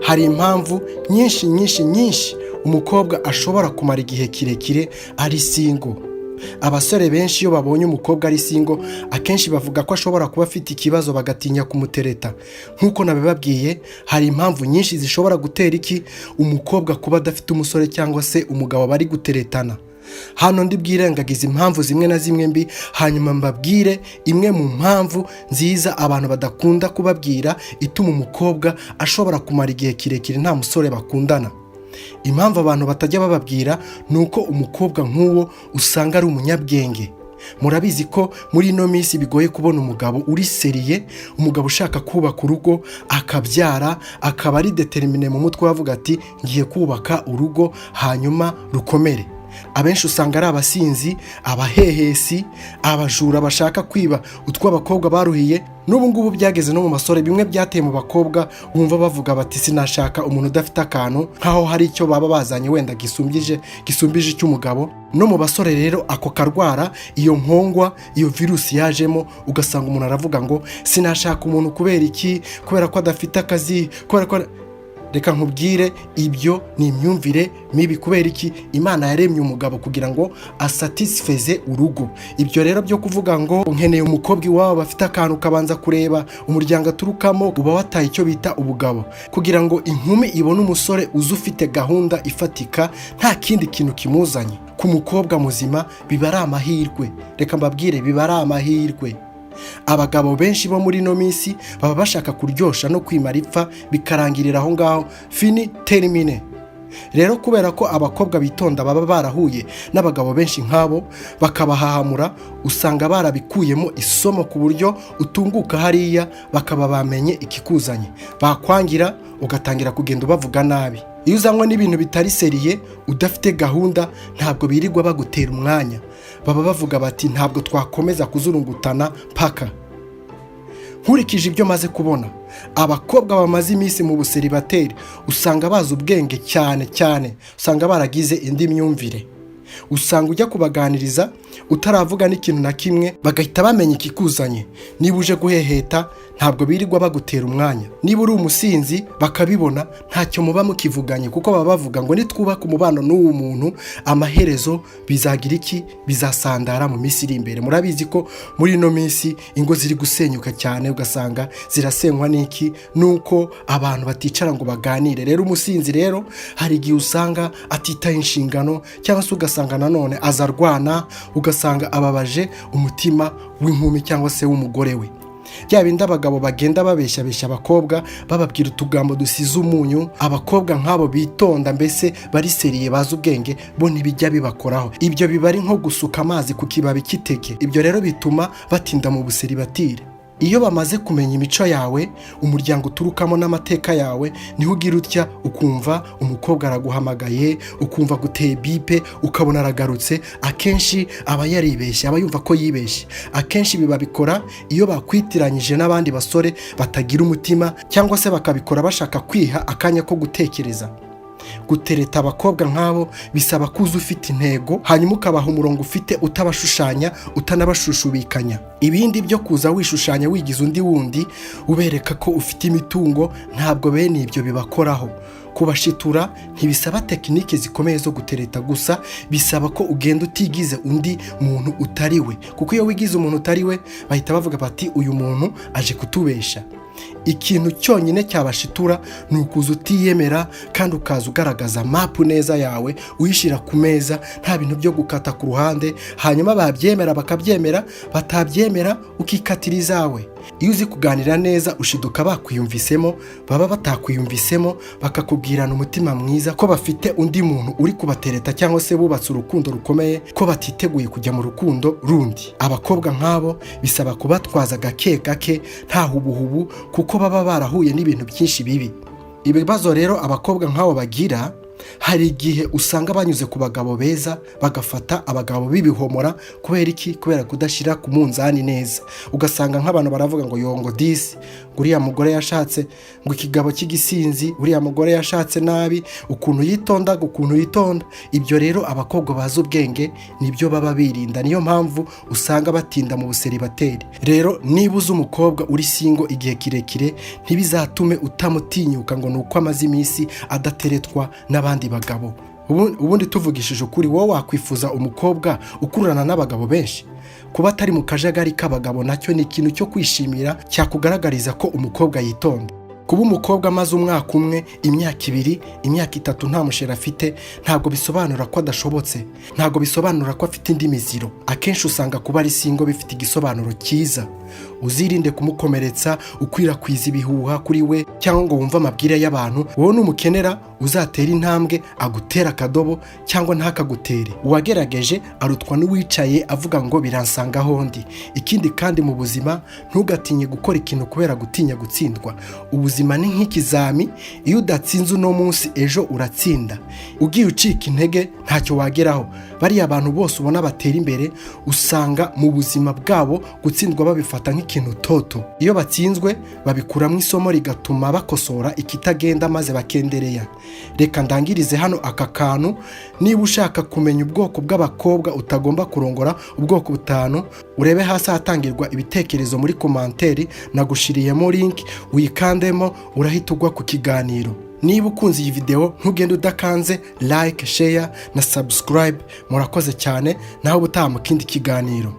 Hari impamvu nyinshi nyinshi nyinshi umukobwa ashobora kumara igihe kirekire ari single. Abasore benshi iyo babonye umukobwa ari single, akenshi bavuga ko ashobora kuba afite ikibazo, bagatinya kumutereta. Nk'uko nabibabwiye, hari impamvu nyinshi zishobora gutera iki umukobwa kuba adafite umusore cyangwa se umugabo bari guteretana. Hano ndi bwirengagiza impamvu zimwe na zimwe mbi, hanyuma mbabwire imwe mu mpamvu nziza abantu badakunda kubabwira ituma umukobwa ashobora kumara igihe kirekire nta musore bakundana. Impamvu abantu batajya bababwira ni uko umukobwa nk'uwo usanga ari umunyabwenge. Murabizi ko muri ino minsi bigoye kubona umugabo uri sérieux, umugabo ushaka kubaka urugo, akabyara, akaba ari déterminé mu mutwe, bavuga ati: "Ngiye kubaka urugo hanyuma rukomere." Abenshi usanga ari abasinzi, abahehesi, abajura bashaka kwiba utw'abakobwa baruhiye. N'ubu ngubu byageze no mu basore. Bimwe byateye mu bakobwa, wumva bavuga bati: "Sinashaka umuntu udafite akantu," nk'aho hari icyo baba bazanye wenda gisumbije icy'umugabo. No mu basore rero ako karwara, iyo nkongwa, iyo virusi yajemo, ugasanga umuntu aravuga ngo: "Sinashaka umuntu kubera iki? Kubera ko adafite akazi, kubera ko..." Reka nkubwire, ibyo ni imyumvire mibi. Kubera iki? Imana yaremye umugabo kugira ngo asatisfeze urugo. Ibyo rero byo kuvuga ngo nkeneye umukobwa iwabo bafite akantu, ukabanza kureba umuryango aturukamo, uba wataye icyo bita ubugabo. Kugira ngo inkumi ibone umusore uzi ufite gahunda ifatika, nta kindi kintu kimuzanye, ku mukobwa muzima biba ari amahirwe. Reka mbabwire, biba ari amahirwe. Abagabo benshi bo muri ino minsi baba bashaka kuryosha no kwimara ipfa, bikarangirira aho ngaho, fini terminé. Rero kubera ko abakobwa bitonda baba barahuye n'abagabo benshi nk'abo bakabahahamura, usanga barabikuyemo isomo, ku buryo utunguka hariya bakaba bamenye ikikuzanye, bakwangira ugatangira kugenda ubavuga nabi. Iyo uzanywe n'ibintu bitari sérieux, udafite gahunda, ntabwo birirwa bagutera umwanya. Baba bavuga bati: "Ntabwo twakomeza kuzurungutana paka." Nkurikije ibyo maze kubona, abakobwa bamaze iminsi mu buseribateri usanga bazi ubwenge cyane cyane, usanga baragize indi myumvire. Usanga ujya kubaganiriza utaravuga n'ikintu na kimwe, bagahita bamenya ikikuzanye. Niba uje guheheta, ntabwo birirwa bagutera umwanya. Niba uri umusinzi, bakabibona, ntacyo muba mukivuganye, kuko baba bavuga ngo: "Nitwubaka umubano n'uwo muntu, amaherezo bizagira iki? Bizasandara mu minsi iri imbere." Murabizi ko muri ino minsi ingo ziri gusenyuka cyane, ugasanga zirasenywa n'iki? Nuko abantu baticara ngo baganire. Rero umusinzi rero hari igihe usanga atitaye inshingano, cyangwa se ugasanga nanone aza arwana, ugasanga ababaje umutima w'inkumi cyangwa se w'umugore we. Bya bindi abagabo bagenda babeshyabeshya abakobwa, bababwira utugambo dusize umunyu, abakobwa nk'abo bitonda, mbese bari sérieux, bazi ubwenge, bo ntibijya bibakoraho. Ibyo biba ari nko gusuka amazi ku kibabi cy'iteke. Ibyo rero bituma batinda mu buseribatire. Iyo bamaze kumenya imico yawe, umuryango uturukamo n'amateka yawe, niho ugira utya ukumva umukobwa araguhamagaye, ukumva guteye bip, ukabona aragarutse. Akenshi aba yaribeshye, aba yumva ko yibeshye. Akenshi ibi babikora iyo bakwitiranyije n'abandi basore batagira umutima, cyangwa se bakabikora bashaka kwiha akanya ko gutekereza. Gutereta abakobwa nk'abo bisaba kuza ufite intego, hanyuma ukabaha umurongo ufite, utabashushanya, utanabashushubikanya. Ibindi byo kuza wishushanya, wigize undi wundi, ubereka ko ufite imitungo, ntabwo bene ibyo bibakoraho. Kubashitura ntibisaba technique zikomeye zo gutereta gusa, bisaba ko ugenda utigize undi muntu utari we, kuko iyo wigize umuntu utari we, bahita bavuga bati: "Uyu muntu aje kutubesha." Ikintu cyonyine cyabashitura ni ukuza utiyemera, kandi ukaza ugaragaza map neza yawe, uyishyira ku meza, nta bintu byo gukata ku ruhande. Hanyuma babyemera bakabyemera, batabyemera ukikatira izawe. Iyo uzi kuganira neza, ushiduka bakwiyumvisemo. Baba batakwiyumvisemo, bakakubwirana umutima mwiza ko bafite undi muntu uri kubatereta, cyangwa se bubatse urukundo rukomeye, ko batiteguye kujya mu rukundo rundi. Abakobwa nk'abo bisaba kubatwaza gake gake, nta hubuhubu, kuko baba barahuye n'ibintu byinshi bibi. Ibibazo rero abakobwa nk'abo bagira Hari igihe usanga banyuze ku bagabo beza bagafata abagabo b'ibihomora. Kubera iki? Kubera kudashyira ku munzani neza. Ugasanga nk'abantu baravuga ngo yongo disi, ngo uriya mugore yashatse ngo ikigabo cy'igisinzi, uriya mugore yashatse nabi, ukuntu yitonda, ukuntu yitonda. Ibyo rero abakobwa bazi ubwenge nibyo baba birinda. Niyo mpamvu usanga batinda mu buseribateri. Rero niba uzi umukobwa uri single igihe kirekire, ntibizatume utamutinyuka ngo ni uko amaze iminsi adateretwa n'abandi bagabo. Ubundi tuvugishije ukuri, wowe wakwifuza umukobwa ukururana n'abagabo benshi? Kuba atari mu kajagari k'abagabo nacyo ni ikintu cyo kwishimira, cyakugaragariza ko umukobwa yitonda. Kuba umukobwa amaze umwaka umwe, imyaka 2, imyaka 3 nta musheri afite, ntabwo bisobanura ko adashobotse, ntabwo bisobanura ko afite indi miziro. Akenshi usanga kuba ari single bifite igisobanuro cyiza. Uzirinde kumukomeretsa ukwirakwiza ibihuha kuri we cyangwa ngo wumve amabwire y'abantu. Wowe numukenera uzatera intambwe agutera akadobo cyangwa ntakagutere. Uwagerageje arutwa n'uwicaye avuga ngo biransangaho ndi. Ikindi kandi, mu buzima ntugatinye gukora ikintu kubera gutinya gutsindwa. Ubuzima ni nk'ikizami: iyo udatsinze uno munsi, ejo uratsinda. Ugiye ucika intege, ntacyo wageraho. Bariya bantu bose ubona batera imbere, usanga mu buzima bwabo gutsindwa babifata nk'ikintu toto. Iyo batsinzwe babikuramo isomo, rigatuma bakosora ikitagenda maze bakendereya. Reka ndangirize hano aka kantu: niba ushaka kumenya ubwoko bw'abakobwa utagomba kurongora, ubwoko butanu, urebe hasi ahatangirwa ibitekerezo muri commentaire, nagushiriyemo link, uyikandemo urahita ugwa ku kiganiro. Niba ukunze iyi videwo, ntugende udakanze like, share na subscribe. Murakoze cyane, naho ubutaha mu kindi kiganiro.